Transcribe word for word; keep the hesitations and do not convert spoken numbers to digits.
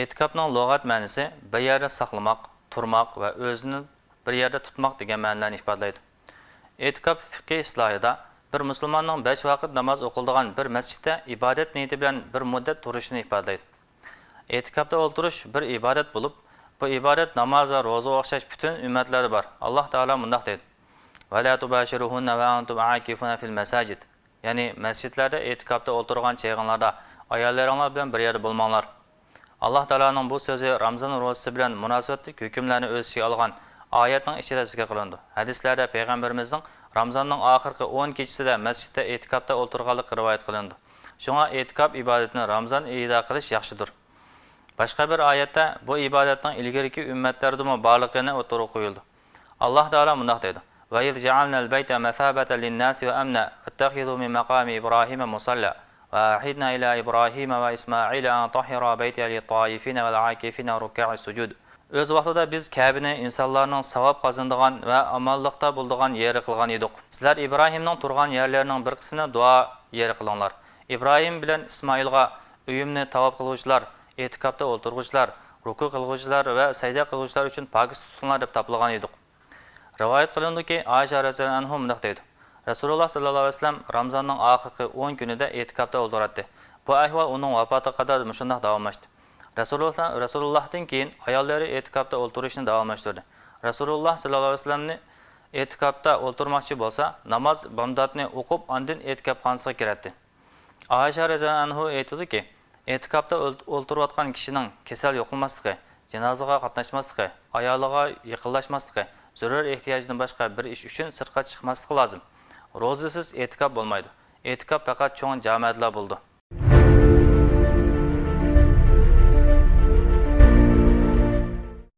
ئېتىكاپنىڭ لۇغەت مەنىسى بىر يەردە ساقلىماق، تۇرماق ۋە ئۆزىنى بىر يەردە تۇتماق دېگەن مەنىلەرنى ئىپادىلەيدۇ. ئېتىكاپ فىقھىي ئىستىلاھىدا بىر مۇسۇلماننىڭ بەش ۋاقىت ناماز ئوقۇلىدىغان بىر مەسچىتتە ئىبادەت نىيىتى بىلەن بىر مۇددەت تۇرۇشىنى ئىپادىلەيدۇ. ئېتىكاپتا ئولتۇرۇش بىر ئىبادەت بولۇپ، بۇ ئىبادەت ناماز ۋە روزىغا ئوخشاش پۈتۈن ئۈممەتلەردە بار. ئاللاھ تائالا مۇنداق دەيدۇ: «ۋەلا تۇباشىرۇھۇننە ۋە ئەنتۇم ئاكىفۇنە فىل مەساجىد.» يەنى مەسچىتلەردە ئېتىكاپتا ئولتۇرغان چېغىڭلاردا ئاياللىرىڭلار بىلەن بىر يەردە بولماڭلار. ئاللاھ تائالانىڭ بۇ سۆزى رامزان روزىسى بىلەن مۇناسىۋەتلىك ھۆكۈملەرنى ئۆز ئىچىگە ئالغان ئايەتنىڭ ئىچىدە زىكىر قىلىنىدۇ. ھەدىسلەردە پەيغەمبىرىمىزنىڭ رامزاننىڭ ئاخىرقى ئون كېچىسىدە مەسچىتتە ئېتىكاپتا ئولتۇرغانلىقى رىۋايەت قىلىنىدۇ. شۇڭا ئېتىكاپ ئىبادىتىنى رامزان ئېيىدا قىلىش ياخشىدۇر. باشقا بىر ئايەتتە بۇ ئىبادەتنىڭ ئىلگىرىكى ئۈممەتلەردىمۇ بارلىقىنى ئوتتۇرىغا قويۇلىدۇ. ئاللاھ تائالا مۇنداق دەيدۇ: «وَإِذْ جَعَلْنَا الْبَيْتَ مَثَابَةً لِلنَّاسِ وَأَمْنًا وَاتَّخِذُوا مِنْ مَقَامِ إِبْرَاهِيمَ مُصَلًّى وَأَوْحَيْنَا إِلَى إِبْرَاهِيمَ وَإِسْمَاعِيلَ أَنْ طَهِّرَا بَيْتِيَ لِلطَّائِفِينَ وَالْعَاكِفِينَ وَالرُّكَّعِ السُّجُودِ.» ئۆز ۋاقتىدا بىز كەبىنى ئىنسانلارنىڭ ساۋاب قازىنىدىغان ۋە ئامانلىقتا بولىدىغان يېرى قىلغان ئىدۇق. سىلەر ئىبراھىمنىڭ تۇرغان يەرلىرىنىڭ بىر قىسمىنى دۇئا يېرى قىلىڭلار. ئىبراھىم بىلەن ئىسمائىلغا ئۆيۈمنى تاۋاپ قىلغۇچىلار، ئېتىكاپتا ئولتۇرغۇچىلار، رۇكۇ قىلغۇچىلار ۋە سەجدە قىلغۇچىلار ئۈچۈن پاكىز تۇتۇڭلار دەپ تاپىلغان ئىدۇق. رىۋايەت قىلىنىدۇكى، ئائىشە رەزىياللاھۇ ئەنھا مۇنداق دەيدۇ: رەسۇلۇللاھ سەللەللاھۇ ئەلەيھى ۋەسەللەم رامزاننىڭ ئاخىرقى ئون كۈنىدە ئېتىكاپتا ئولتۇراتتى. بۇ ئەھۋال ئۇنىڭ ۋاپاتىغا قەدەر مۇشۇنداق داۋاملاشتى. رەسۇلۇللاھ، رەسۇلۇللاھتىن كېيىن ئاياللىرى ئېتىكاپتا ئولتۇرۇشنى داۋاملاشتۇردى. رەسۇلۇللاھ سەللەللاھۇ ئەلەيھى ۋەسەللەمنى ئېتىكاپتا ئولتۇرماقچى بولسا، ناماز بامداتنى ئوقۇپ، ئاندىن ئېتىكاپخانىسىغا كىرەتتى. ئائىشە رەزىياللاھۇ ئەنھا ئېيتىدۇكى، ئېتىكاپتا ئول-، ئولتۇرۇۋاتقان كىشىنىڭ كېسەل يۇقلىماسلىقى، جىنازىغا قاتناشماسلىقى، ئايالىغا يېقىنلاشماسلىقى، زۆرۈر ئېھتىياجدىن باشقا بىر ئىش ئۈچۈن سىرتقا چىقماسلىقى لازىم. روزىسىز ئېتىكاپ بولمايدۇ. ئېتىكاپ پەقەت چوڭ جامەدىلا بولىدۇ.